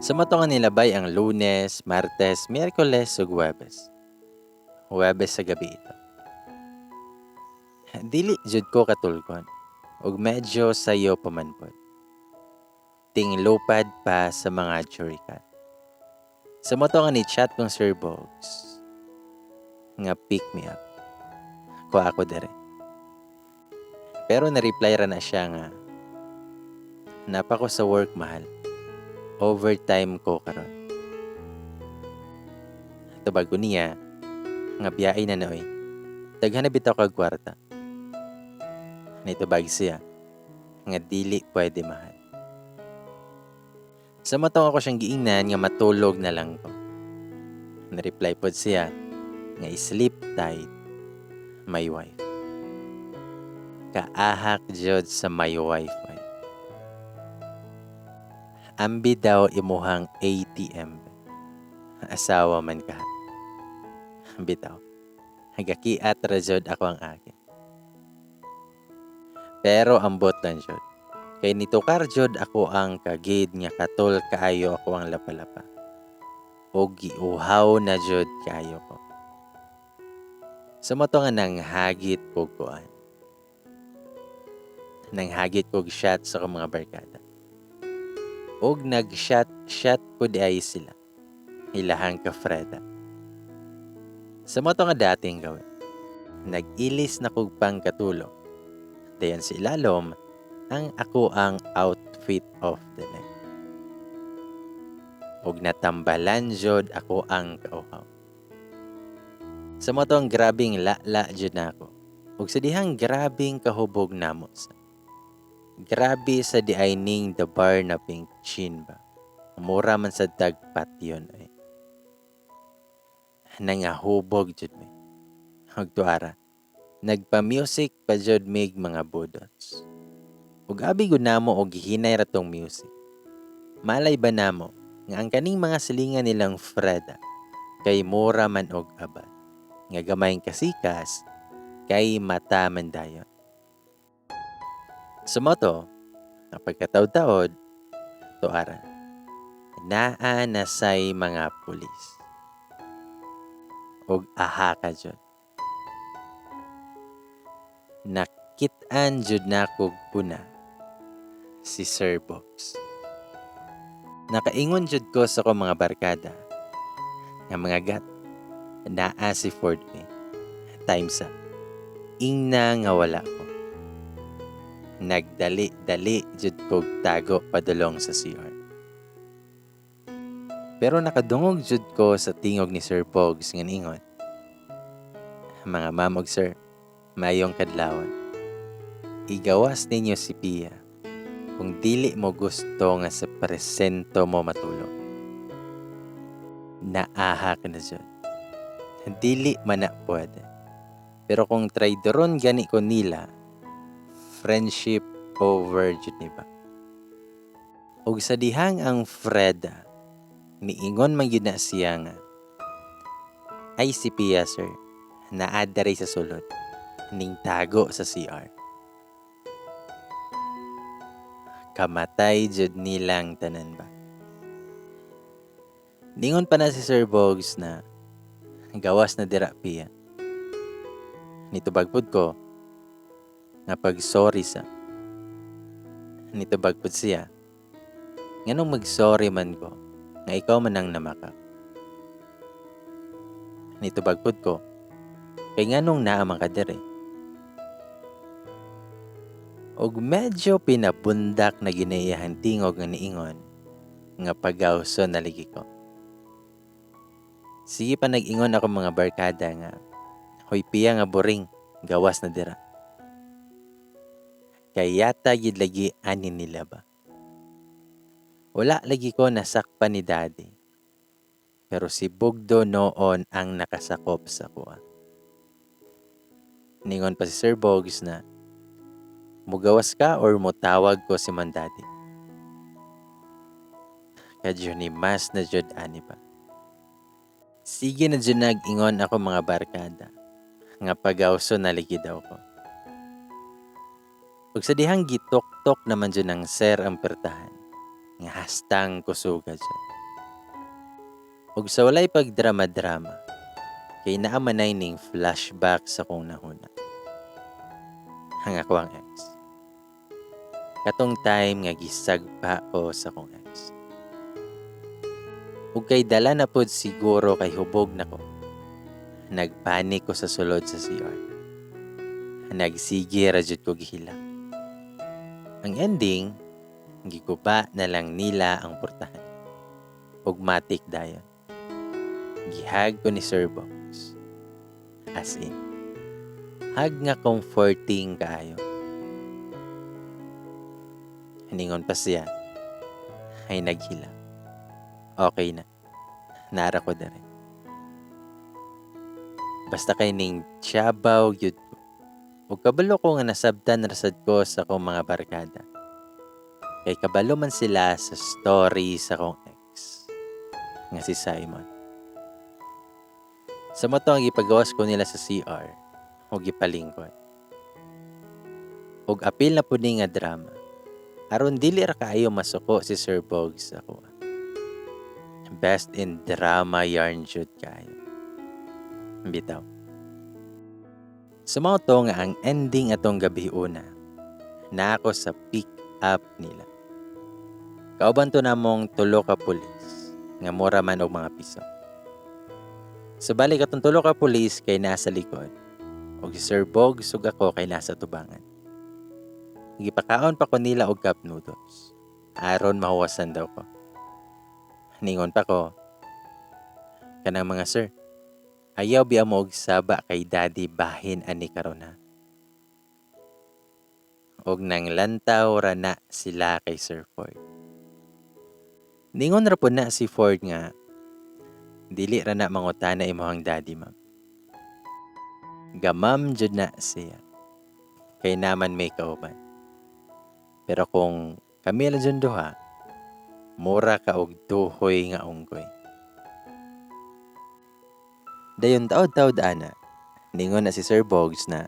Sa mao to nga nilabay ang Lunes, Martes, Miyerkules ug Huwebes. Huwebes sa gabi ito. Dili jud ko katulgon ug medyo sayo pa man pod. Tinglupad pa sa mga jurikat. Sa mao to nga ni-chat kong Sir Bogs nga pick me up. Ko ako dere. Pero na-reply ra na siya nga naa pa ko sa work, mahal. Overtime ko karon. Tubag ko niya nga biyahe na na oy. Daghan na bitaw kag kwarta. Nitubag siya nga dili pwede, mahal. Sa mao to ako siyang giingnan nga matulog na lang ko. Na-reply pod siya nga sleep tight, my wife. Kaahak jud sa my wife ay. Ambi daw imuhang ATM. Asawa man ka. Bitaw. Hagakiat ra jud ako ang akin. Pero ambot lang jud. Kay nitukar jud ako ang kagid nga katol kaayo ako ang lapalapa. O giuhaw na jud kaayo ko. Sa mao to nga nanghagit kog kuan. Nanghagit kog shot sa akong mga barkada. Og nag-shot shot pud ay sila. Ilahang ka Freda. Sa mao to nga dating gawin. Nag-ilis na kog pangkatulog. Dayon sa ilalom, ang ako ang outfit of the night. Og natambalan jud ako ang kauhaw. Sa mao to ang grabing lala jud nako. Ug sa dihang grabing kahubog namo sa. Grabe sa diay ning the bar na pink chin ba. Mura man sa dagpat yun ay. Nangahubog jud mi. Ug tuara, nagpa-music pa jud mig mga budots. Ug abi gud namo og gihinay ra tong music. Malay ba namo nga ang kaning mga silingan nilang Freda kay mura man og abad. Nga gamayng kasikas kay mata man dayon. Sa mao to, nga pagkataod-taod, tuara, naa na say mga pulis. Og aha ka jud. Nakit-an jud nakog una si Sir Bogs. Nakaingon jud ko sa akong mga barkada nga mga gat, naa si Ford me. Times up. Ingna nga wala ko. Nagdali-dali jud kog tago padulong sa CR. Pero nakadungog jud ko sa tingog ni Sir Bogs nga niingon, "Mga ma'am ug sir, mayong kadlawon. Igawas ninyo si Pia kung dili mo gusto nga sa presento mo matulog." Naaha ka na jud. Dili man na pwede. Pero kung traidoron gani ko nila, friendship over jud ni ba? Ug sa dihang ang Freda, niingon man gyud na siya nga, "Ay, si Pia, sir, naa diri sa sulod, ning tago sa CR." Kamatay jud nilang tanan ba. Ningon pa na si Sir Bogs na, "Gawas na dira, Pia." Nitubag pud ko nga pag-sorry sa. Nitubag pud siya, "Nganong mag-sorry man ko nga ikaw man ang namakak?" Nitubag pud ko, "Kay nganong naa man ka diri?" Og medyo pinabundak na ginaiyahan tingog nga niingon nga pagawson na ligi ko. Sige pa nag-ingon ako mga barkada nga, "Hoy Pia nga boring, gawas na dira." Kay yata gid lagi ani nila ba. Wala lagi ko nasakpan ni Daddy. Pero si Bugdo noon ang nakasakop sa kuha. Ningon pa si Sir Bogs na, "Mugawas ka or mutawag ko si man Daddy?" Kadyo ni mas na jud ani ba. Sige na jud nag-ingon ako mga barkada nga pagawso na ligi daw ko. Ug sa dihang gitok-tok naman jud ng sir ang pertahan nga hastang kusuga jud. Ug sa walay pagdrama-drama, kay naa manay ning flashback sa kong nahuna. Ang ako ang ex. Katong time nga gisagpa ko sa akong ex. Ug kay dala na pod siguro kay hubog nako. Nagpanik ko sa sulod sa CR. Nagsige ra jud ko gihilak. Ang ending, giguba na lang nila ang portahan. Ug matik dayon. Gihag ko ni Sir Bogs. As in, hug nga comforting kaayo. Ningon pa siya, ay naghilak. Okay na. Nara ko dere. Basta kay ning tiyabaw gyud ko. Ug kabalo ko nga nasabtan rasad ko sa akong mga barkada. Kay kabalo man sila sa story sa akong ex nga si Simon. Sa mao to ang gipagawas ko nila sa CR ug gipalingkod. Ug apil na pud ni nga drama. Aron dili ra kaayo masuko si Sir Bogs sa ako. Best in drama yarn jud kaayo. Bitaw. Sa mao to nga ang ending atong gabi una, na ako sa pick up nila. Kauban to namong tulo ka pulis nga mura man og mga piso. Subali katong tulo ka pulis kay nasa likod ug si Sir Bogs ug ako kay nasa tubangan. Gipakaon pa ko nila og cup noodles. Aron mahuwasan daw ko. Ningon pa ko, kanang mga sir, ayaw biya mo og saba kay daddy bahin ani karon ha. Og nang lantaw ra na sila kay Sir Ford. Ningon ra po na si Ford nga, dili ra na mangutana imong daddy, ma'am. Gamam jud na siya. Kay naman may kauban. Pero kung kami lang dyan duha, mura ka og duhoy nga unggoy. Dayon taod-taod ana, ningon na si Sir Bogs na,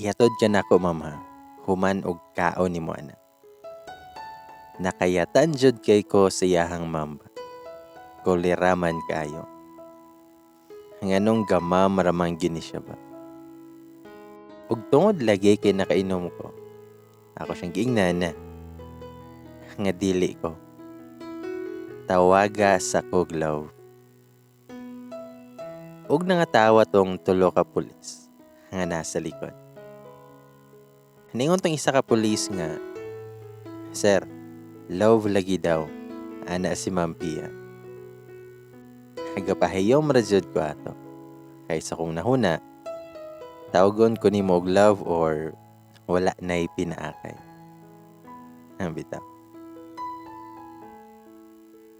ihatod ka na ko, ma'am, ha, human og kaon nimo ana. Nakayatan jud kay ko sa iyahang mamba. Koleraman kaayo. Nganong gamam ramang gini siya ba? Ug tungod lagi kay nakainom ko, ako siyang giingnan na nga dili ko. Tawaga sa kog love. Ug nangatawa tong tulo ka pulis nga nasa likod. Ningon tong isa ka pulis nga, sir, love lagi daw, ana si Ma'am Pia. Nagapahiyom ra jud ko ato. Kay sa kong nahuna, tawagon ko nimo og love or wala na'y pinaakay. Ang bitaw.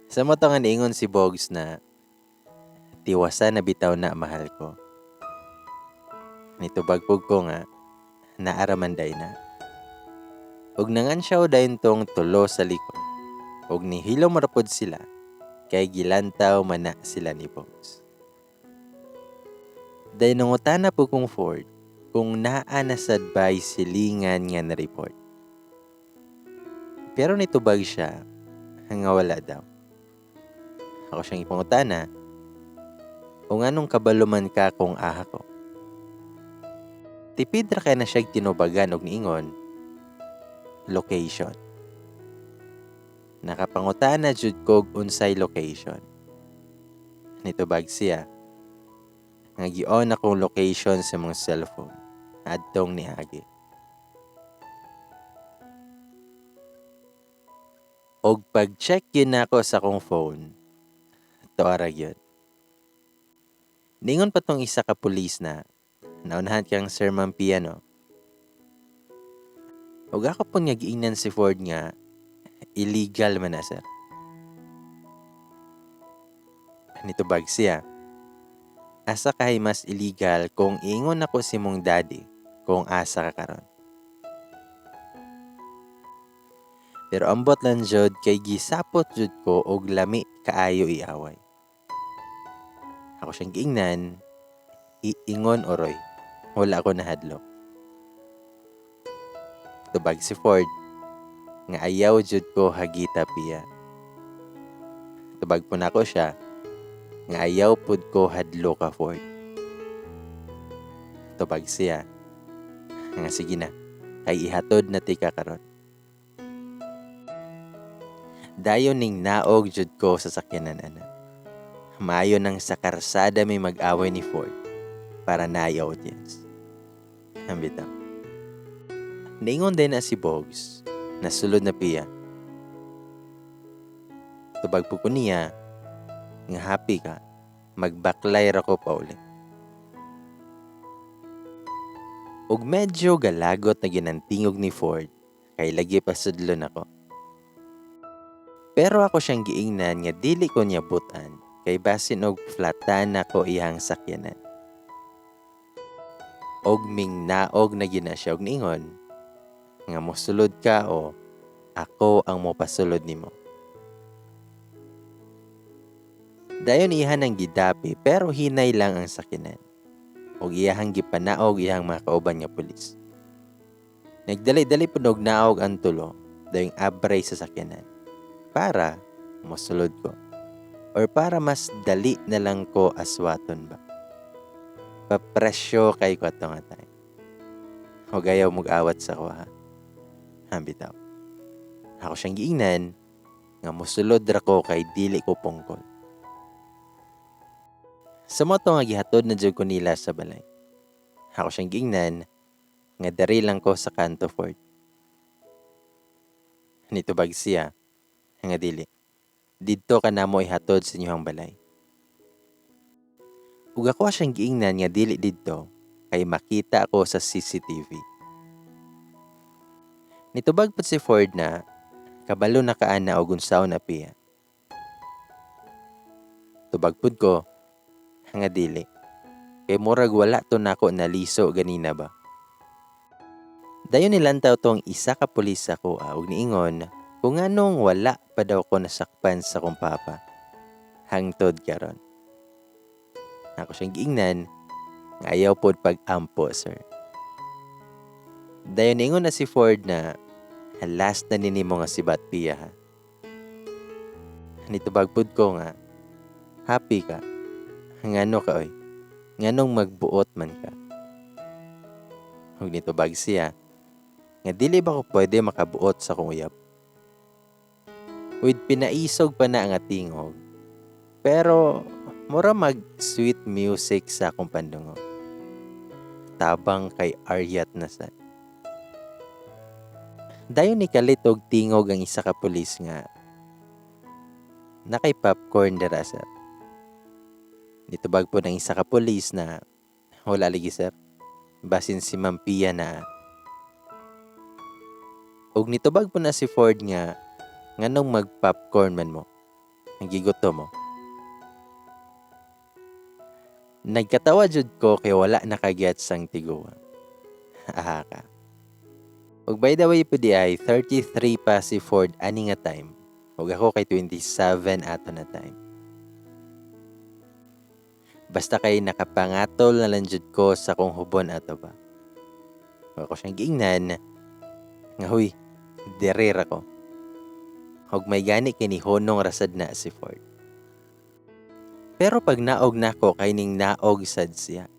Sa mao to nga niingon si Bogs na tiwasan na bitaw na mahal ko. Nitubag pug ko nga naaraman day na. Ug nangansyaw dayon tong tulo sa likod. Ug nihilom ra pod sila kay gilantaw man na sila ni Bogs. Dayon nangutana po kong Ford kung naa na sad bay silingan nga na-report. Pero nitubag siya nga wala daw. Ako siyang ipangutana, o nganong kabalo man ka kung aha ko. Tipid ra kay na siya tinubagan og niingon, location. Nakapangutana jud kog unsay location. Nitubag siya nga gi-on akong location sa mong cellphone adtong niagi. Og pag-check yun nako sa akong phone, tuara yun. Ningon pa tong isa ka pulis na, naunahan kang Sir Ma'am Pia, no? Og ako po nga giingnan si Ford nga, illegal man na, sir. Nitubag siya. Asa kay mas illegal kung ingon ako si mong daddy kung asa ka karon. Pero ambot lang jud kay gisapot jud ko og lami kaayo iaway. Ako siyang giingnan, iingon oroy. Wala ko nahadlok. Tubag si Ford nga ayaw jud ko hagita Pia. Tubag po nako siya Nga ayaw pud ko hadlo ka, Ford. Tubag siya nga sige na, kay ihatod na tika karon. Dayon ning naog jud ko sa sakyanan ana. Maayo nang sa karsada may mag-away ni Ford para naay audience. Ambitaw. Niingon din na si Bogs, nasulod na piya. Tubag po ko niya, nga happy ka, magbaklay ra ko pauli. Ug medyo galagot na ginantingog ni Ford, kay lagi pa sudlon ako. Pero ako siyang giingnan nga dili ko niya butan, kay basin og flatan ako iyang sakyanan. Og ming naog na gina siya og niingon, nga mosulod ka o ako ang mopasulod nimo. Dayon iyahan ang gidapi pero hinay lang ang sakyanan. Og iyahang gipanaog iyang mga kauban nga pulis. Nagdali-dali pud og naog ang tulo dayong abray sa sakyanan para mosulod ko or para mas dali na lang ko aswaton ba. Papresyo kay ko ato nga time. Og ayaw mag-awat sa ko ha. Hambitaw. Ako siyang giingnan nga mosulod ra ko kay dili ko pungkol. Sa moto nga gihatod na jud ko nila sa balay. Ako siyang giingnan nga dari lang ko sa kanto, Ford. Nitubag siya nga dili. Didto ka namo ihatod sa inyong balay. Ug ako siyang giingnan nga dili didto kay makita ako sa CCTV. Nitubag pud si Ford na kabalo na ka ana og unsaon na piya. Tubag pud ko nga dili. Kay murag wala to nako naliso ganina ba. Dayon nilantaw tong isa ka pulis sa kuha ug niingon kung anong wala pa daw ko nasakpan sa kong papa. Hangtod karon. Ako siyang giingnan nga ayaw pod pag-ampo, sir. Dayon niingon na si Ford na last na nini mo nga si Batpia ha. Nitubag pod ko nga happy ka. Ngano ka oy? Nganong magbuot man ka? Ug nitubag siya nga dili ba ko pwede makabuot sa kong uyab? With pinaisog pa na nga tingog. Pero mura mag sweet music sa akong pandungog. Tabang kay Aryat na sad. Dayon ni kalit og tingog ang isa ka pulis nga nakay popcorn dira, sir. Nitubag po ng isa ka pulis na wala lagi, sir. Basin si Ma'am Pia na. Og nitubag po na si Ford nga nganong mag-popcorn man mo. Nagiguto mo. Nagkatawa jud ko kay wala nakagyat sang tiguang. Aha ka. Ug by the way po di ay 33 pa si Ford ani nga time. Ug ako kay 27 ato na time. Basta kay nakapangatol na lang jud ko sa kong hubon ato ba. Ug ako siyang giingnan nga huy, dere ra ko. Ug may gani kini honong rasad na si Ford. Pero pag naog nako kay ning naog sad siya.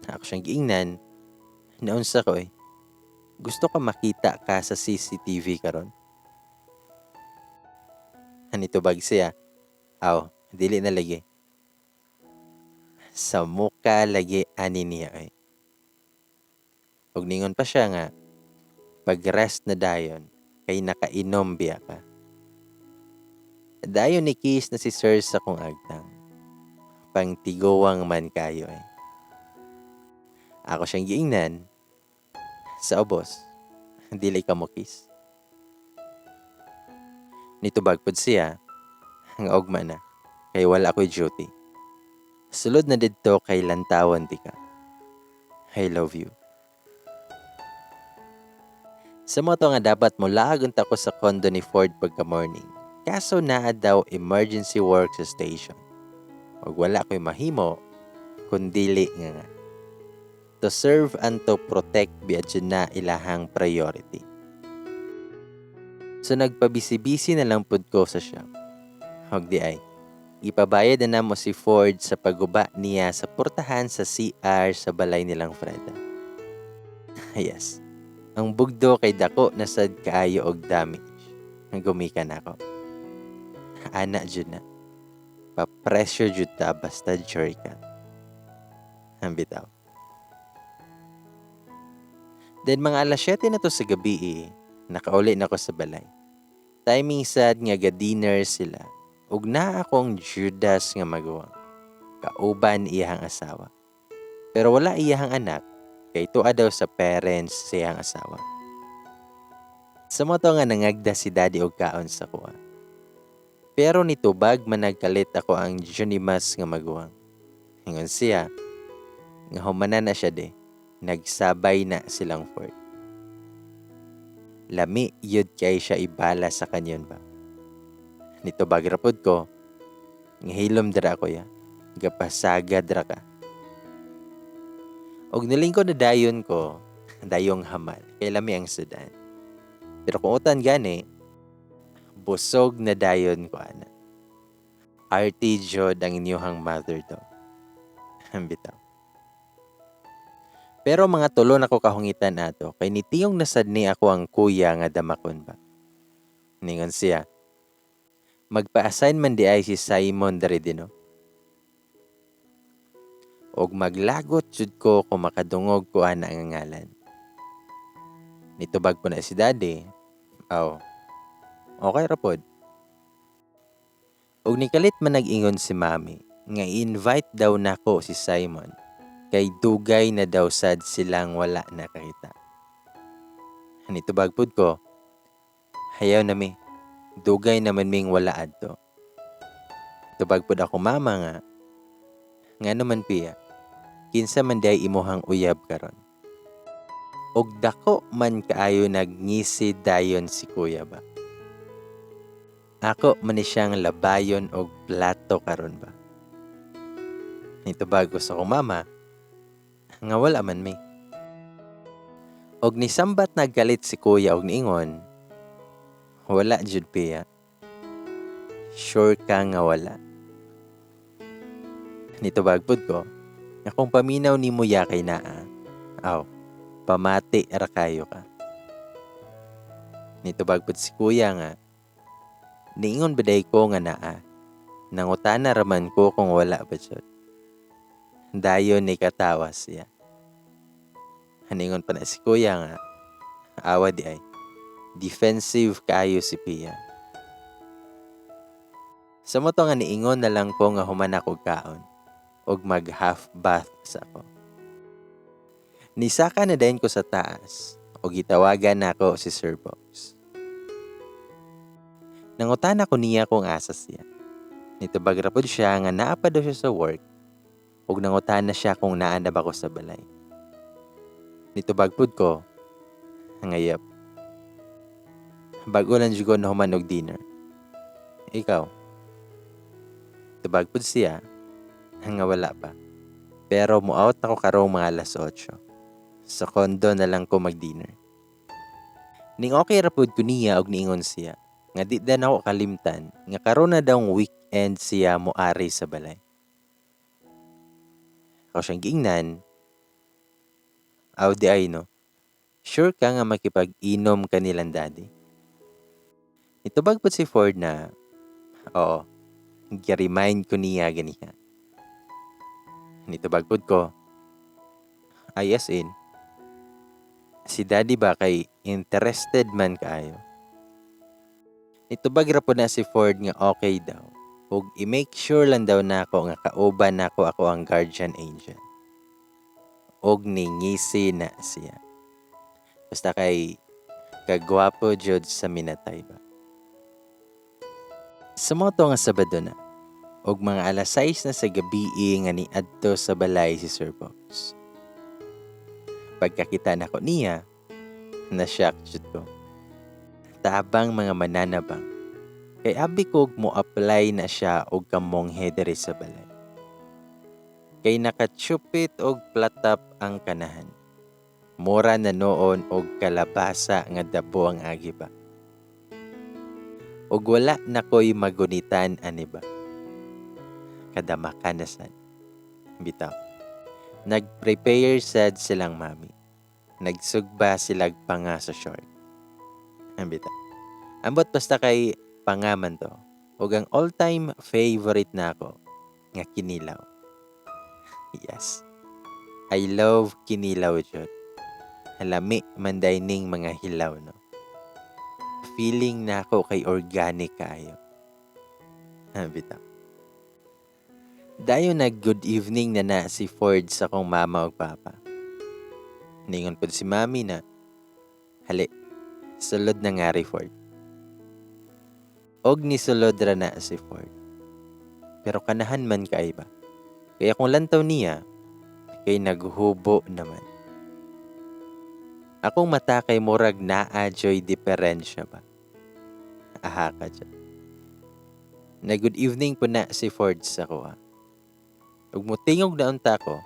Ako siyang giingnan, naunsa ko eh. Gusto ka makita ka sa CCTV karon? Anitubag siya. Aw, dili na lagi. Sa muka lagi ani niya eh. Ug ningon pa siya nga, pag-rest na dayon, kay nakainom biya ka. Dayon ni kiss na si sir sa kong agtang. Pangtiguang man kayo eh. Ako siyang giingnan sa ubos, dili ka mo kiss. Nitubag pod siya, ang ugma na, kay wala ako'y duty. Sulod na didto kay lantawan di ka. I love you. Sa moto nga dapat mo laag unta ko sa condo ni Ford pagka morning. Kaso naa daw emergency work sa station. Ug wala ko'y mahimo, kundili nga nga. To serve and to protect biya jud na ilahang priority. So nagpabisi-bisi na lang pud ko sa shop. Hog di ay. Gipabayad na namo si Ford sa pagguba niya sa portahan sa CR sa balay nilang Freda. Yes. Ang bugdo kay dako na sad kaayo og damage. Gumikan ako. Ana jud na. Pa-pressure jud ta basta Jerica. Ang bitaw. Then mga alas 7 na to sa gabi eh, nakauli na ko sa balay. Timing sad nga ga-dinner sila. Ug naa akong Judas nga maguwang. Kauban iyang asawa. Pero wala iyang anak, kay tuwa daw sa parents sa iyang asawa. Sa mao to nga nangagda si Daddy og kaon sa kuha. Pero nitubag man nagkalit ako ang Junimas nga maguwang. Ingon siya, nga humana na siya de, nagsabay na silang Ford. Lami yun kay siya ibala sa kanyon ba. Nitubag ra pod ko, nga hilom dira ko ya, gapasagad ra ka. Og nilingkod na dayon ko, dayong hamal, kay lami ang sudan. Pero kung utan gani, busog na dayon ko ana. RT jud ang inyuhang mother dog. Bitaw. Pero mga 3 na ko kahungitan ato, kay nitiyong nasad ni ako ang kuya nga damakon ba. Ningon siya, magpa-assign man di ay si Simon diri din, no? Og maglagot jud ko kung makadungog ko ana nga ngalan. Nitubag ko na si Daddy. Aw, okay ra pod. Og nikalit man nag-ingon si Mami nga i-invite daw nako si Simon kay dugay na daw sad silang wala nakakita. Nitubag pud ko, hayaw na mi, dugay naman ming wala adto. Tubag pud ako mama nga, ngano man Pia, kinsa man diay imuhang uyab karon. Og dako man kaayo nagngisi dayon si kuya ba. Ako man ni siyang labayon og plato karon ba. Nitubag ko sa akong mama, nga wala man mi. Og nisambat naggalit si kuya og niingon, wala jud Pia. Sure ka nga wala. Nitubag pud ko, nga kung paminaw nimo ya kay naa, aw, pamati ra kayo ka. Nitubag pud si kuya nga, niingon ba day ko nga naa, nangutana raman ko kung wala ba jud. Dayon ni katawa siya. Haningon pa na si kuya nga, awa di ay, defensive kaayo si Pia. Sa mao to nga niingon na lang ko nga human ako kaon, og mag half bath sa ako. Nisaka na dayon ko sa taas, og gitawagan nako si Sir Box. Nangutana ko niya kung asa siya. Nitubag ra pod siya nga naa pa daw siya sa work, ug nangutana siya kung naa na ba ko sa balay. Nitubag pud ko, nga yep. Bag-o lang jud ko nahuman og dinner. Ikaw? Tubag pud siya, nga wala pa. Pero mo-out ako karong mga alas 8. Sa condo na lang ko mag-dinner. Ning okay ra pud ko niya og niingon siya, nga di da nako kalimtan, nga karon na daw weekend siya moari sa balay. Ako siyang giingnan, aw di ay no, sure ka nga makipag-inom ka nilang daddy? Nitubag pud si Ford na, oo, gi-remind ko niya ganiha. Nitubag pud ko, ay as in, si daddy ba kay interested man kaayo. Nitubag ra pud na si Ford nga okay daw, ug i-make sure lang daw nako nga kauban nako ako ang guardian angel. Og ningisi na siya. Basta kay kagwapo jud sa minatay ba. Sa mao to nga Sabado na, og mga alas 6 na sa gabi nga niadto sa balay si Sir Box. Pagkakita nako niya, na-shock jud ko. Tabang mga mananabang. Kay abi ko mo apply na siya og kamonghe diri sa balay. Kay nakachupit og platap ang kanahan. Mura na noon og kalabasa nga dabo ang agi ba. Og wala na ko'y magunitan ani ba. Kadamakan na sad. Bitaw. Nag-prepare sad silang mami. Nagsugba silag panga sa shark. Bitaw. Ambot basta kay panga man to. Ug ang all-time favorite nako nga kinilaw. Yes. I love kinilaw jud. Lami man day ning mga hilaw, no. Feeling nako kay organic kaayo. Bitaw. Dayon nag good evening na na si Ford sa akong mama ug papa. Ningon pod si mami na, "Hali, sulod na nga ri, Ford." Og nisulod ra na si Ford. Pero kanahan man kay ba. Kaya kung lantaw niya, kay naghubo naman. Akong mata kay murag naa joy diferensya ba. Aha ka dyan. Na good evening po na si Ford sa kuha. Ug mutingog na unta ko,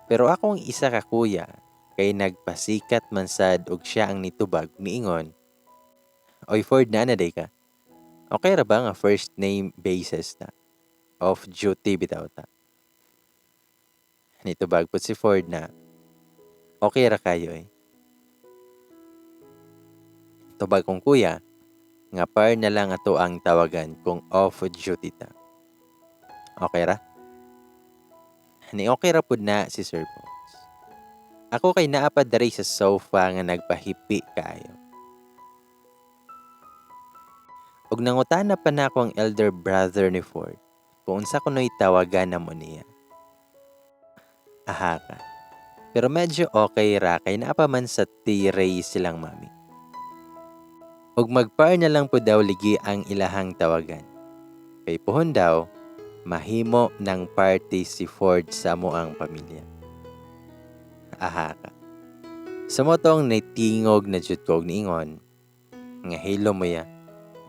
pero akong isa ka kuya kay nagpasikat man sad og siya ang nitubag, niingon, "Oy Ford, naa na day ka? Okay ra ba nga first name basis ta? Off duty bitaw ta." Nitubag po si Ford na, "Okay ra kayo eh." Tubag kong kuya, nga par na lang ato ang tawagan kung off duty ta. Okay ra? Ni okay ra pud na si Sir Bogs. Ako kay naa pa diri sa sofa nga nagpahipi kaayo. Ug nangutana pa nako ang elder brother ni Ford kung unsa kuno'y tawagan namo niya. Aha ka. Pero medyo okay ra kay naa pa man sa T-Ray silang mami. Ug magpar na lang po daw ligi ang ilahang tawagan. Kay puhon daw, mahimo ng party si Ford sa amoang pamilya. Aha ka. Sa motong nitingog na jud ko og niingon, nga hilo mo ya,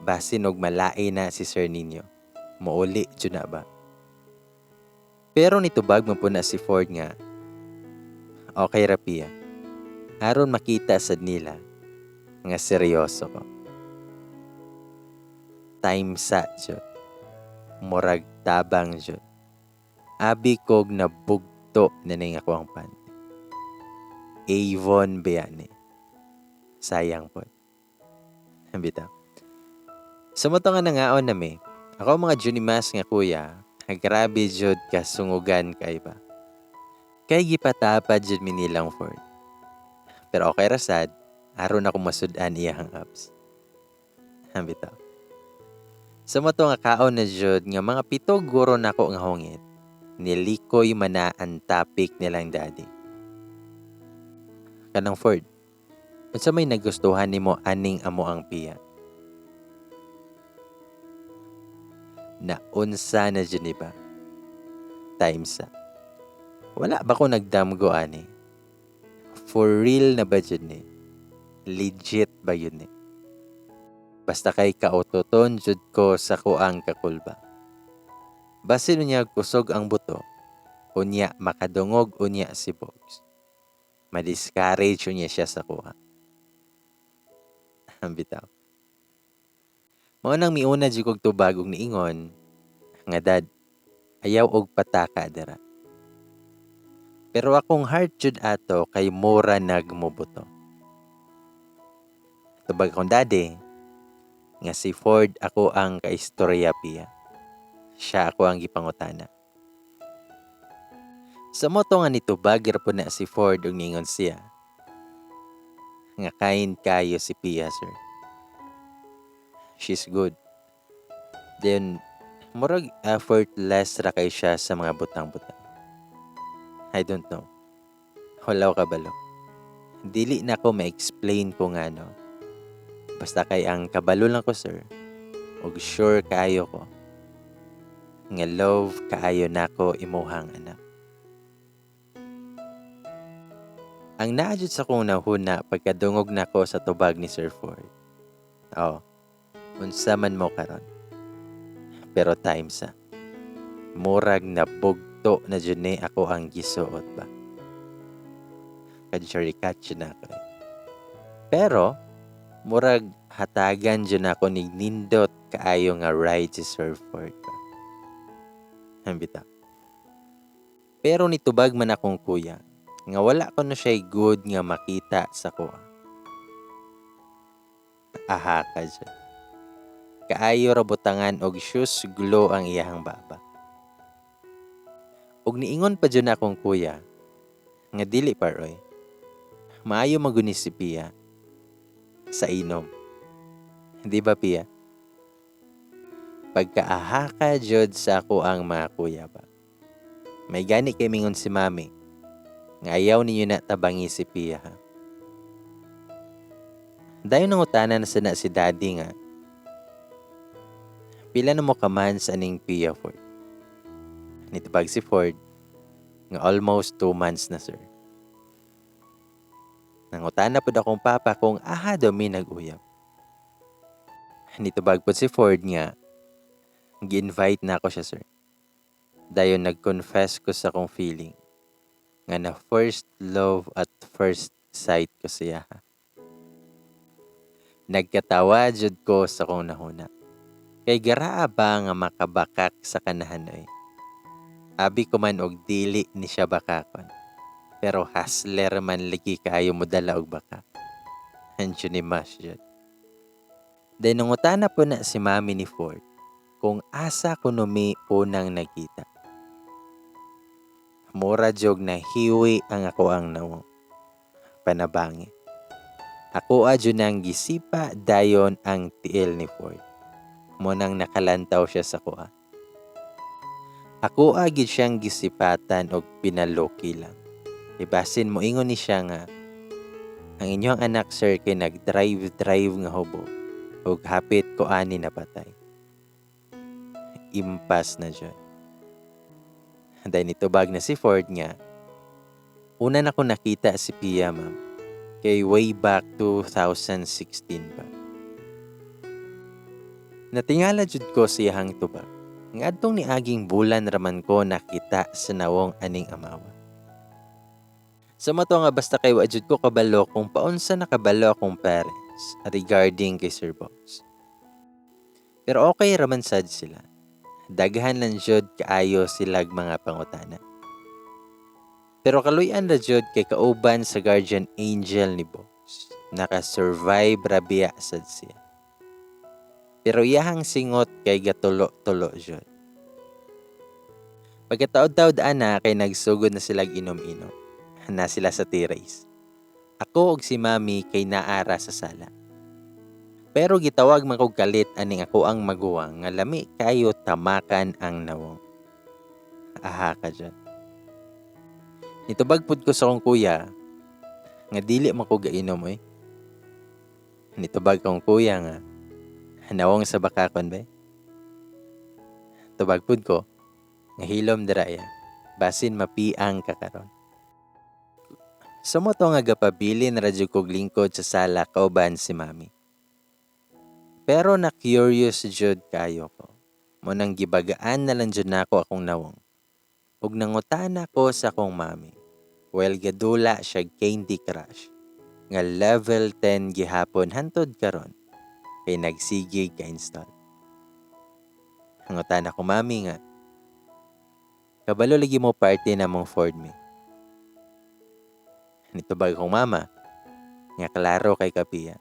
basin og malain na si Sir ninyo. Muuli jud na ba? Pero nitubag man po na si Ford nga, "Okay ra piya." Aron makita sad nila nga seryoso ko. Time sa jud. Murag tabang jud. Abi kog nabugto na ning ako ang panty. Avon biyani. Sayang po. Bitaw. Sa mo nga nangaon nami, ako mga Junimas nga kuya, grabe jud kasungugan kay ba. Kay gipatapad jud mi nilang Ford. Pero okay ra sad, aron ako masud-an iyahang abs. Bitaw. Sa mo nga kaon na jud nga mga 7 guro nako nga hungit, nilikoy man na ang topic nilang daddy. Kanang Ford, unsa may nagustuhan nimo aning amo ang piya? Naunsa na jud ni ba? Time sa. Wala ba ko nagdamgo ani? For real na ba jud ni? Legit ba yun ni? Basta kay kautoton jud ko sa kuang kakulba. Basin unya kusog ang buto, unya makadungog unya si Bogs. Ma-discourage unya siya sa kuha. Ang bitaw. Mao nang miuna jud kog tubag og niingon nga, "Dad, ayaw og pataka dira." Pero akong heart jud ato kay mura nagmubuto. Tubag akong daddy nga si Ford ako ang kaistorya piya. Siya ako ang gipangutana. Sa moto nga nitubag ra po na si Ford ug niingon siya nga kind kayo si Pia, sir. She's good. Then, murag effortless ra kay siya sa mga butang-butang. I don't know. Wala ko kabalo. Dili na ko ma-explain kung ano. Basta kay ang kabalo lang ko, sir. Og sure kaayo ko nga love kaayo nako imuhang anak. Ang naa jud sa akong nahuna pagkadungog nako sa tubag ni Sir Ford. Oh, unsa man mo karon. Pero time sa. Murag nabugto na jud ni ako ang gisuot ba. Kadjerikat jud na ako eh. Pero, murag hatagan jud ako ni nindot kaayo nga ride si Sir Ford ba. Bitaw. Pero nitubag man akong kuya nga wala kuno siya good nga makita sa kuha. Aha ka dyan. Kaayo ra butangan og shoes glue ang iyahang baba. Og niingon pa jud akong kuya nga dili par oy. Maayo man guni si Pia sa inom. Di ba, Pia? Pagkaahaka jud sa ako ang mga kuya ba. May gani kay mingon si mami nga ayaw ninyo na tabangi si Pia ha. Dayon nangutana na sana si daddy nga, "Pila na mo ka months aning Pia, Ford?" Nitubag si Ford nga almost 2 months na, sir. Nangutana pud akong papa kung aha daw mi nag-uyab. Nitubag pud si Ford nga gi-invite na ako siya, sir. Dayon nag-confess ko sa akong feeling nga na first love at first sight ko siya. Nagkatawa jud ko sa akong nahuna. Kay garaa ba nga makabakak sa kanahan oy. Abi ko man og dili ni siya bakakon. Pero hustler man lagi kaayo modala og bakak. Hansyo ni Mas jud. Dayon nangutana po na si mami ni Ford kung asa kuno mi unang nagkita. Mura jog na hiwi ang ako ang nawong. Panabangi. Ako adyo nang gisipa dayon ang tiil ni Ford. Mo nang nakalantaw siya sa kuha. Ako agid siyang gisipatan og pinaloki lang. Ibasin mo ingon ni siya nga ang inyong anak, sir, kay nag-drive-drive nga hubo ug hapit ko ani napatay. Impas na jud. Dayon nitubag na si Ford nga una na ko nakita si Pia, ma'am, kay way back 2016 pa. Natingala jud ko sa iyahang tubag. Ngadtong niaging bulan raman ko nakita sa nawong aning amawa. Sa mato nga basta kay wa jud ko kabalo kung paunsa nakabalo akong parents regarding kay Sir Bogs. Pero okay raman sad sila. Daghan lang jud kaayo silag mga pangutana. Pero kaluy-an ra jud kay kauban sa guardian angel ni Bogs. Naka-survive ra biya sad siya. Pero iyahang singot kay gatulo-tulo jud. Pagkataod-taod ana kay nagsugod na sila inom-inom. Na sila sa terrace. Ako og si mami kay naara sa sala. Pero gitawag man kog kalit aning ako ang maguwang nga lami kayo tamakan ang nawong. Aha ka dyan. Nitubag pud ko sa akong kuya nga dili man ko gainom oy. Nitubag akong kuya nga nawong sa bakakon ba. Tubag pud ko nga hilom dira ya. Basin mapiang ka karon. Sa mo to nga gapabilin ra jud kog lingkod sa sala kauban si mami. Pero na curious jud kayo ko. Mo nang gibagaan na lang jud nako akong nawong. Ug nangutana ko sa akong mami. Well, gadula siya Candy Crush nga level 10 gihapon hantod karon kay nagsigig ka-install. Nangutana ko mami nga kabalo lagi mo party na mong Ford me. Nitubag akong mama nga klaro kay kapiya.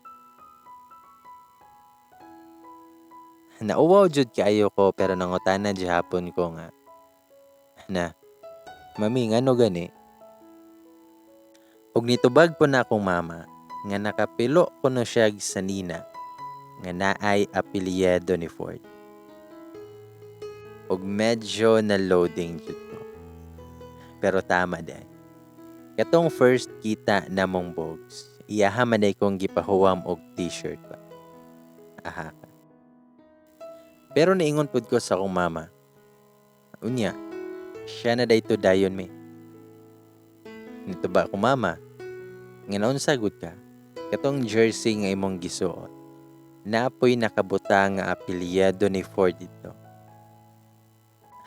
Nauwaw jud kaayo ko pero nangutana gihapon ko nga na mami, ngano gani? Ug nitubag po na akong mama nga nakapilo kuno siya sa nina nga naay apelyido ni Ford. Ug medyo na loading jud ko. Pero tama di. Katong first kita namong Bogs, iyaha man ay kong gipahuwam og t-shirt ba. Aha ka. Pero niingon pud ko sa akong mama. Unya, siya na dayto dayon mi. Nito ba akong mama? Nga naunsa gud ka? Katong jersey nga imong gisuot. Napoy nakabuta nga apelyido ni Ford dito.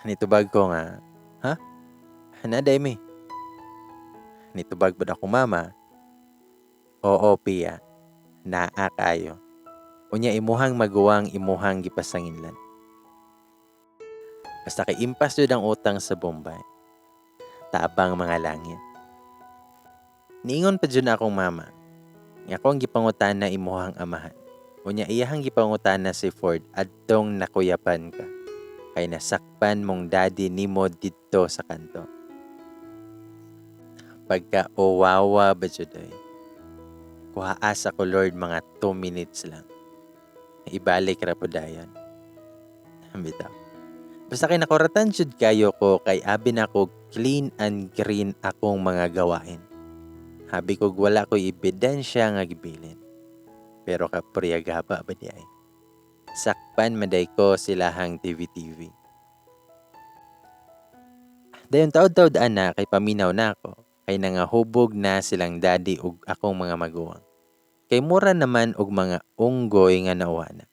Nitubag ko nga, ha? Hanaday mi. Nitubag ba akong mama? Oo, Pia. Naa kayo. Unya imuhang maguwang imuhang gipasanginlan. Basta kay impas jud ang utang sa Bombay. Tabang mga langit. Niingon pa jud na akong mama nga akong gipangutana imuhang amahan. Unya iyahang gipangutana si Ford adtong nakuyapan ka. Kay nasakpan mong daddy nimo didto sa kanto. Pagka owawa ba jud ay. Kuhaa sa ko Lord mga 2 minutes lang. Ibalik ra po dayon. Bitaw. Basta kay nakuratan jud kayo ko kay abi na ko clean and green akong mga gawain. Habi kog wala ko'y ebidensya nga gibilin. Pero kapriyagaba ba di ay? Sakpan maday ko silahang TV-TV. Dayon taod-taod ana kay paminaw na ako kay nangahubog na silang daddy ug akong mga maguwang. Kay mura naman og mga unggoy nga nauwa na.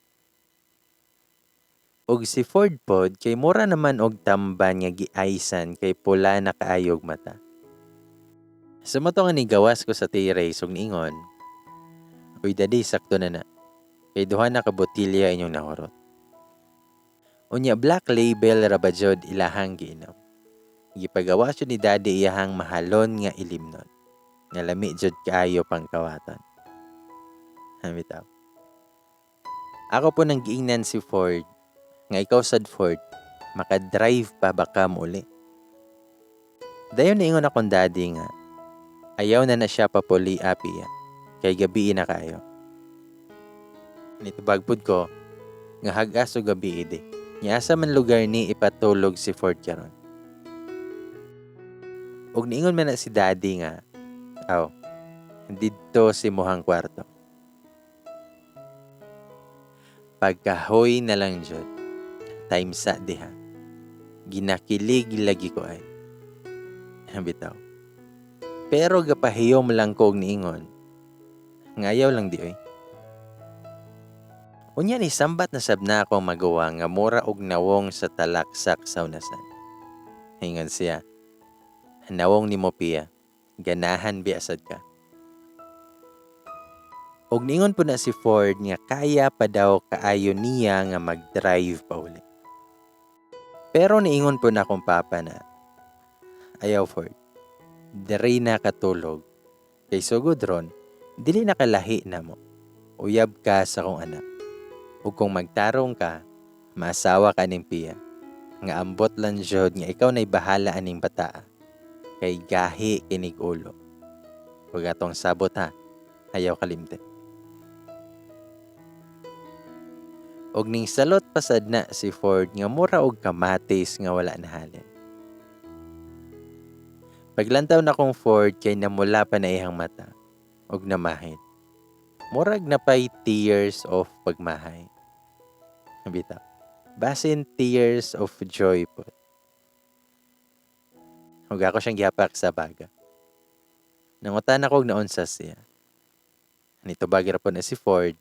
Og si Ford pod kay mura naman og tamban nga giaysan kay pula na kaayog mata. Sa mo to nga nigawas ko sa terrace ug niingon, "Uy daddy, sakto na na. Kay duha na ka botelya inyong nahurot." Unya Black Label ra ba jud ilahang giinom. Gipagawas jud ni daddy iyahang mahalon nga ilimnon. Nga lami jud kaayo pangkawaton. Bitaw. Ako po nang giingnan si Ford nga ikaw sad Ford, makadrive pa ba ka uli? Dayon niingon akong daddy nga ayaw na na siya papuli apiya kay gabi na kayo. Nitubag pud ko nga hagas og gabi di. Nya asa man lugar ni ipatulog si Ford karon. Og niingon man na si daddy nga, aw, didto si muhang kwarto. Pagkahoy na lang jud, time sa diha. Ginakilig lagi ko ay. Bitaw. Pero gapahiyom lang ko og niingon. Ngayaw lang di oy. Unya ni sambat na sab na ako magawa nga mura og nawong sa talaksak sa unasan. Ingon siya, nawong nimo Pia, ganahan biya sad ka. Og niingon po na si Ford nga kaya pa daw kaayo niya nga mag-drive pa uli. Pero niingon po na akong papa na, ayaw Ford, diri na katulog. Kay sugod ron, dili na kalahi na mo. Uyab ka sa kong anak. Ug kung magtarong ka, maasawa ka ning Pia. Nga ambot lang jud nga ikaw na'y bahala aning bataa. Kay gahi kinig ulo. Ug atong sabot ha, ayaw kalimte. Og ning salot pasad na si Ford nga mura og kamatis nga wala nahalin. Paglantaw na kong Ford kay namula pa na iyang mata og namahid. Murag napay tears of pagmahay. Bitaw. Basin tears of joy po. Ug ako siyang gihapak sa baga. Nangutan ako og naunsa siya. Nitubag ra po na si Ford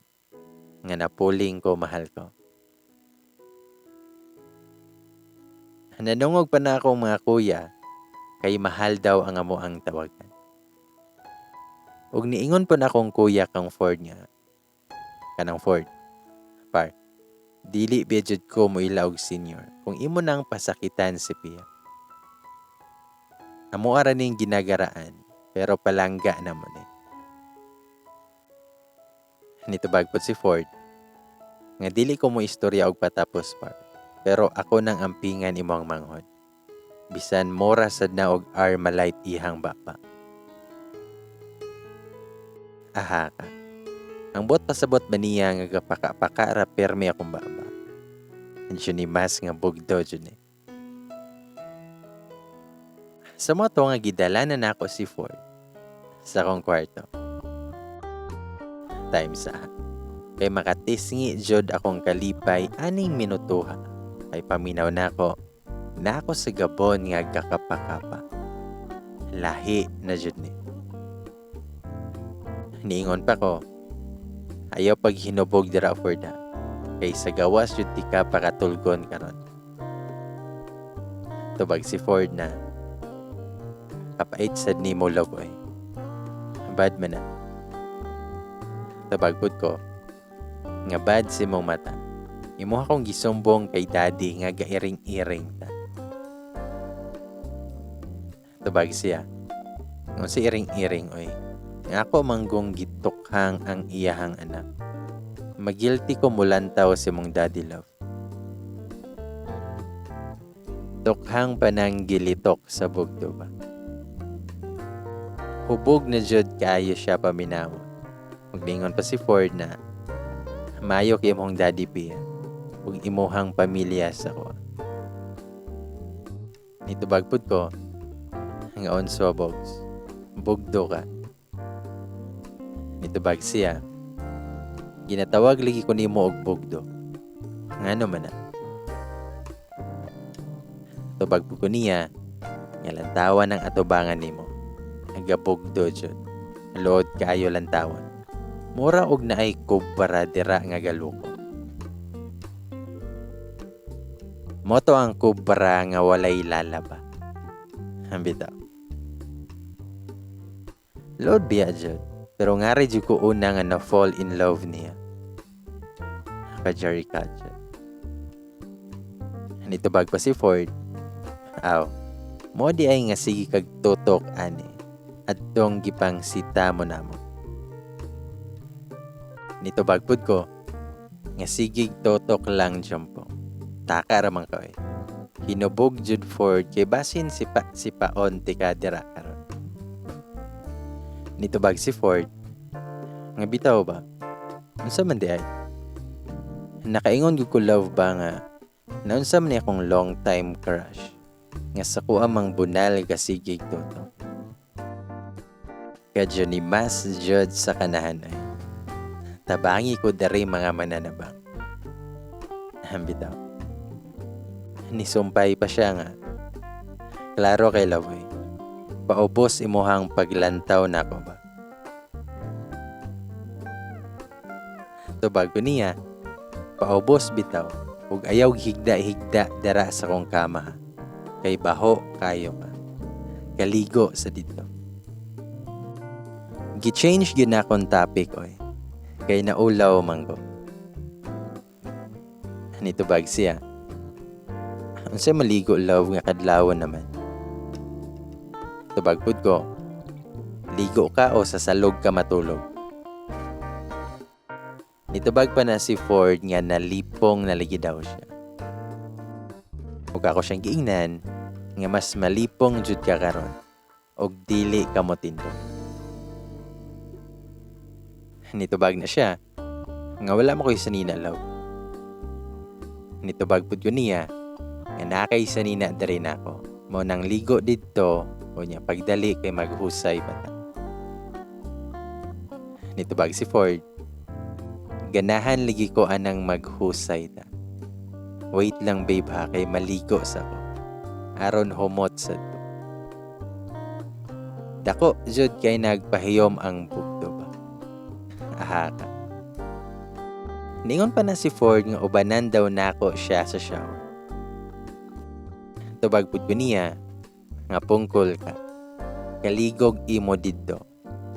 nga napuling ko mahal ko. Nanungog pa na akong mga kuya kay mahal daw ang amo ang tawagan. Ug niingon po na akong kuya kang Ford nga kanang Ford. Par, dili ba jud ko moila og senior kung imo nang pasakitan si Pia. Amo ara ning ginagaraan pero palangga na mo ni. Nitubag pod si Ford nga dili ko mo istorya og patapos par, pero ako nang ampingan imong manghod. Bisan mora sad na og Armalite ihang baba. Aha ka. Ang buot pasabot ba niya nga gapaka-paka ra permi akong baba. Diyon ni mas nga bugdo jud ni. Sa mo to nga gidala na nako si Ford sa akong kwarto. Time sa kay makatisngi jud akong kalipay aning minutuha. Kay paminaw nako, nako sa gabon nga gakapakapa. Lahi na jud ni. Niingon pa ko, ayaw pag hinubog dira Ford ha. Kay sa gawas jud ti ka pakatulgon karon. Tubag si Ford na, kapait sad nimo love oy. Bad man na. Tubag pud ko, nga bad si mong mata. Imuha kong gisumbong kay daddy nga gairing-iring ta. Tubag siya. Nga si iring-iring oy. Nga ako manggong gitukhang ang iyahang anak. Magilty ko mulantaw si mong daddy, love. Tukhang panang gilitok sa bugto ba. Hubog na jud kaayo siya paminawa. Maglingon pa si Ford na mayo kay imong daddy Pia ug imuhang pamilya sa ko. Nitubag pud ko nga unsa, bogs. Bugdo ka. Nitubag siya. Ginatawag lagi ko nimo og bugdo. Ngano man na? Tubag pud ko niya nga lantawan ang atubangan nimo. Nagabugdo jud. Lood kaayo lantawan. Mura og naay kubra dira nga galuko. Moto ang kubra nga walay lalaba. Ambitaw. Load biya jud. Pero ngari jud ko una nga na fall in love niya. Ka Jerry Katja. Nitubag pa si Ford. Aw, mo di ay nga sige kag tutok ani. Adtong gipang sita mo namo. Nitubag pud ko nga sige tutok lang jumpo. Taka ra man ka oy. Hinubog jud Ford kay basin sipa sipaon ti ka dira karon. Nitubag si Ford nga bitaw ba? Unsa man di ay? Nakaingon gyud ko, love ba, nga naunsa man ni akong long time crush nga sa kuha mang bunal gasigig tutok. Kadyo ni mas jud sa kanahan ay. Tabangi ko dari mga mananabang. Bitaw. Nisumpay pa siya nga klaro kay Lavoy. Paubos imuhang paglantaw nako ba. Tubag ko niya, paubos bitaw, ug ayaw higda-higda dara sa kong kama ha. Kay baho kayo ka. Kaligo sa dito. Gi-change gyud na akong topic oy. Kay naulaw man ko. Nitubag siya. Unsay maligo, love, nga kadlawon naman? Tubag pud ko. Ligo ka o sa salog ka matulog? Nitubag pa na si Ford nga nalipong naligi daw siya. Ug ako siyang giingnan nga mas malipong jud ka karon og dili ka mo tindog. Nitubag na siya nga wala mo ko'y sanina, love. Nitubag pud ko niya nga nakay sanina diri nako. Mo nang ligo didto o niya pagdali kay maghusay pa ta. Nitubag si Ford, ganahan lagi ko anang maghusay ta. Wait lang, babe, ha, kay maligo sa ko. Aron humot sa to. Dako jud kay nagpahiyom ang bugto ba. Aha ka. Ningon pa na si Ford nga ubanan daw nako siya sa shower. Tubag pud ko niya nga pungkol ka. Kaligog imo didto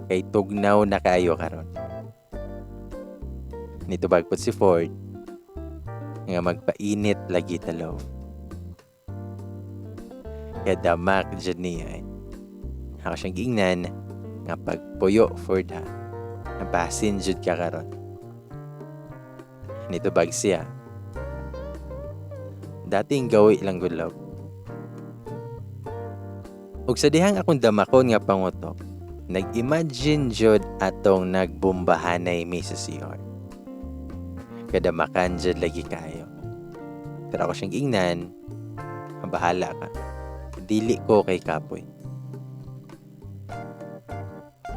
kay tugnaw na kaayo karon. Nitubag pud si Ford nga magpainit lagi ta, love. Kadamak jud niya eh. Ako siyang giingnan nga pagpuyo, Ford, ha. Nabasin jud ka karon. Nitubag siya. Dating gawi lang good, love. Ug sa dihang akong damakon nga pangutok, nag-imagine jud atong nagbumbahanay mi sa CR. Kadamakan jud lagi kayo. Pero ako siyang giingnan, bahala ka. Dili ko kay kapoy.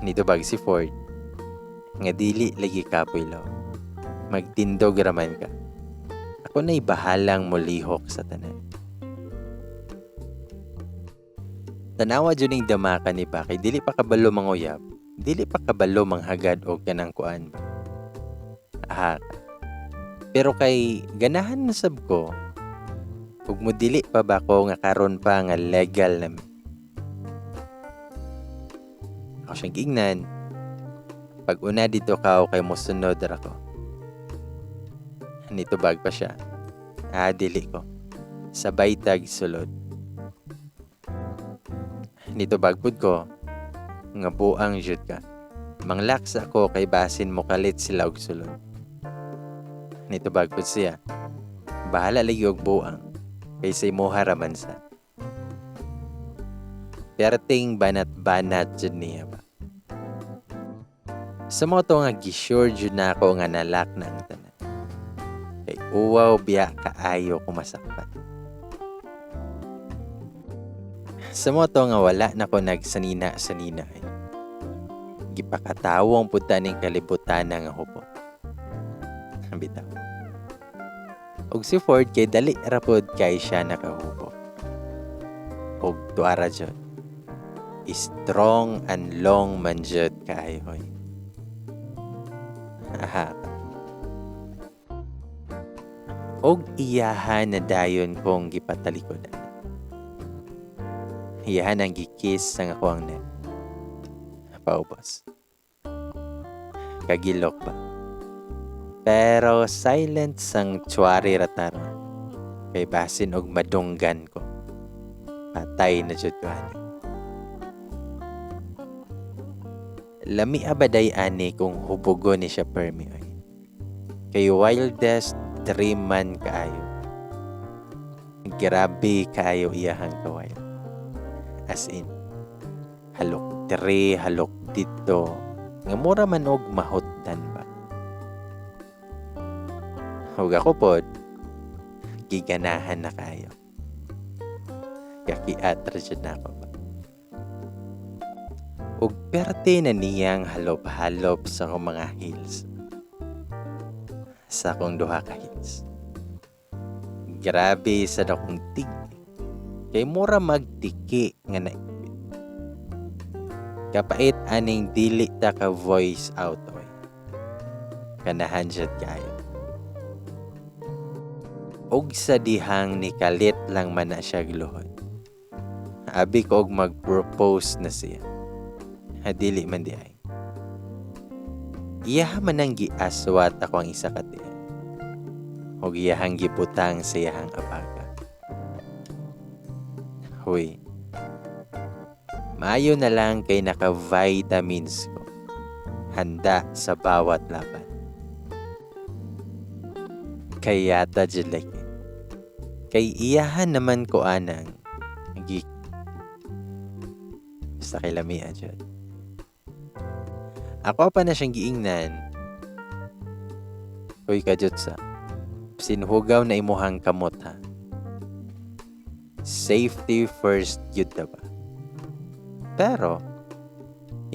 Nitubag si Ford, nga dili lagi kapoy, love. Magtindog raman ka. Ako na'y bahalang molihok sa tanan. Tanawa jud ning damaka ni ba kay dili pa kabalo manguyab, dili pa kabalo manghagad og kanang kuan ba. Aha. Pero kay ganahan na sab ko, ug mo dili pa ba ko nga karon pa nga legal na mi. Ako siyang giingnan, pag una dito ka kay mosunod ra ko. Nitubag pa siya. Ah, dili ko. Sabay tag sulod. Nitubag pud ko nga buang jud ka. Manglaksa ko kay basin mo kalit sila og sulod. Nitubag pud siya. Bahala lagi og buang kay sa imuha ra man sa. Perting banat-banat jud niya ba. Sa mao to nga gisure jud na ako nga nalak na ang tanan. Kay uwaw biya kaayo ko masakpan. Sa mao to nga wala na ko nagsanina-sanina ay. Gipakatawong pud ta ning kalibutan nga hubo. Bitaw. Og si Ford kay dali ra pod kay siya nakahubo. Og tuara jud. Strong and long man jud kaayo hoy. Aha. Og iyahan na dayon kong gipatalikodan. Iyahan ang gikiss ang ako ang neck. Paubos. Kagilok ba? Pero silent sang tswari rataron. Kay basin og madunggan ko. Patay na jud ko ani. Lami abaday ani kung hubugo ni siya permi oy. Kay wildest dream man kaayo. Grabe kaayo iyahang ka-wild. As in, halok diri, halok dito. Nga mura man og mahutdan ba. Ug ako pod, giganahan na kaayo. Kakiat ra jud na ako ba. Ug perte na niyang halop-halop sa akong mga heels. Sa akong duha ka heels. Grabe sa akong tig. Kay mura magtiki nga naipit. Kapait aning dili ta ka voice out oy. Kanahan jud kaayo. Og sa dihang nikalit lang man na siya gluhod. Abi ko og mag-propose na siya. Dili man di ay. Iyaha man ang giaswat ako ang isa ka tiil. Og iyahang gibutang sa iyahang abaga. Huy. Maayo na lang kay naka-vitamins ko. Handa sa bawat laban. Kay yata jud lagi. Kay iyahan naman ko anang gi basta kay lamia jud. Ako pa na siyang giingnan. Uy kajutsa. Sinhugaw na imuhang kamot ha. Safety first yun na ba? Pero,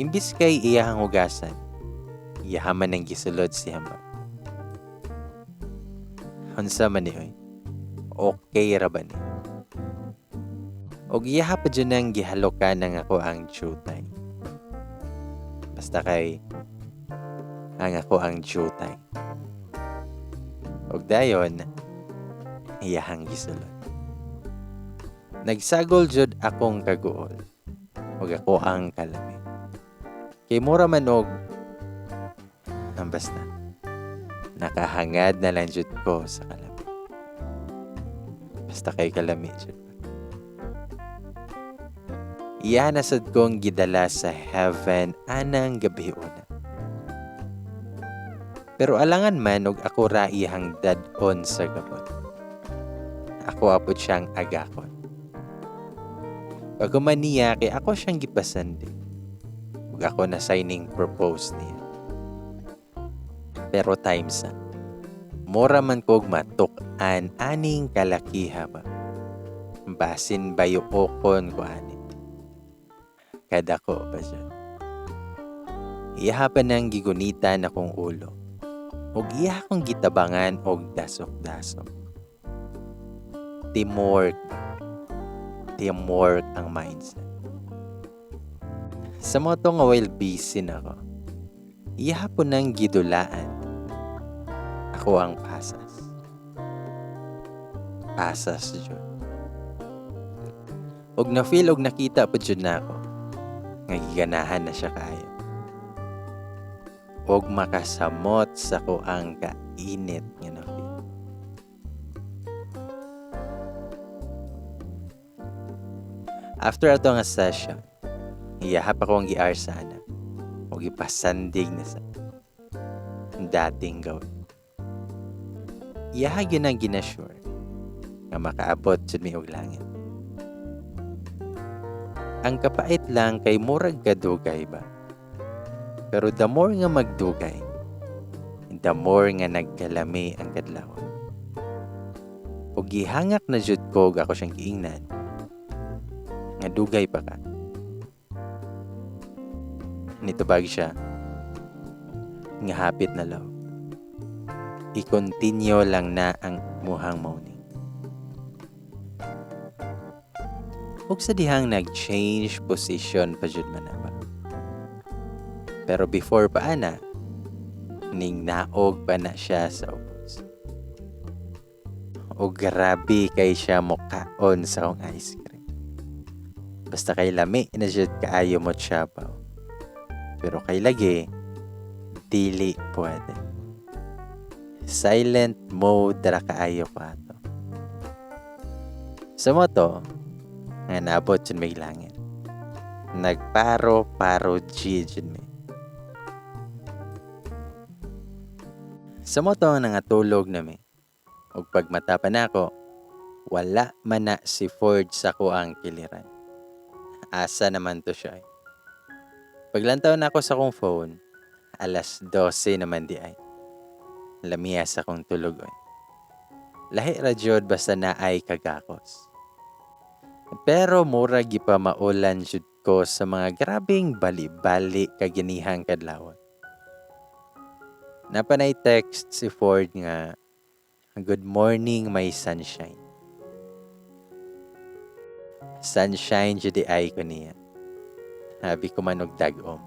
imbis kay iyahang hugasan, iyahaman ang gisulod si hamba. Unsa man ni oy? Okay ra ba ni? Og iyaha pa dyan ang gihalokan ng ako ang jutay. Basta kay ang ako ang jutay. Og dayon, iyahang gisulod. Nagsagol jud akong kaguol. Og ako ang kalami. Kay mura man og ang basta. Nakahangad na lang jud ko sa kalami. Basta kay kalami jud. Iya na sad kong gidala sa heaven anang gabi una. Pero alangan man og ako ra iyang dad-on sa gabot. Ako apod siyang agakon. Pagkuman niya kay ako siyang gipasandi. Ug ako na signing propose niya. Pero times na. Mura man kog matuk-an aning kalakiha ba. Basin bayuokon ko ani. Kadako pa siya. Iyaha pa nang gigunitan akong ulo. Ug iya akong gitabangan og dasok-dasok. Teamwork ba? Teamwork ang mindset. Sa mga to nga while busy na ko, iya po nang gidulaan. Ako ang pasas. Pasas jud. Og na-feel og nakita pa jud na ako nga giganahan na siya kaayo. Og makasamot sa ko ang kainit nga na-feel. After ato nga session, iyaha pa ko ang gi-ask ana. O gipasandig na sa dating gawin. Iyaha gyud ang gina-sure nga makaabot jud mi og langit. Ang kapait lang kay murag kadugay ba. Pero the more nga magdugay, the more nga nagkalami ang kadlawon. Og gihangak na jud ko og ako siyang giingnan nga dugay pa ka. Nitubag siya nga hapit na, love. I-continue lang na ang muhang moaning. Ug sa dihang nag-change position pa jud man na ba. Pero before pa ana, ning naog pa na siya sa ubos. O grabe kay siya mukaon sa akong ice cream. Basta kay lami na jud kaayo mo tsabaw. Pero kay lagi, dili pwede. Silent mode ra kaayo ko ato. Sa mao to, nga naabot jud may langit. Nagparo-paro G jud mi. Sa mao to nga nangatulog na mi. Ug pagmata pa nako, wala man na si Ford sa kuang kiliran. Asa naman to siya eh. Paglantaw nako sa akong phone, alas 12 naman di ay. Lamiya sa akong tulog oy. Lahi ra jud basta naay kagakos. Pero mura gipamaulan jud ko sa mga grabeng bali-bali kaginihang kadlawon. Napanay text si Ford nga, "Good morning, my sunshine." Sunshine jud di ay ko niya. Habi ko man og dag-om.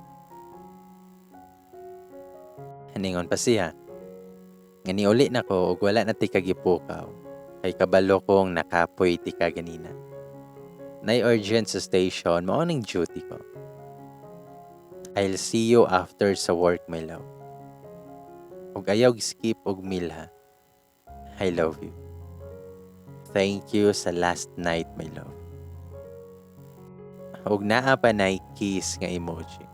Ningon pa siya nga niuli na ko ug wala na tika gipukaw kay kabalo kong nakapoy tika ganina. Nay urgent sa station, mao ning duty ko. I'll see you after sa work, my love. Ug ayaw skip og meal ha. I love you. Thank you sa last night, my love. Ug naa pa nay kiss nga emoji.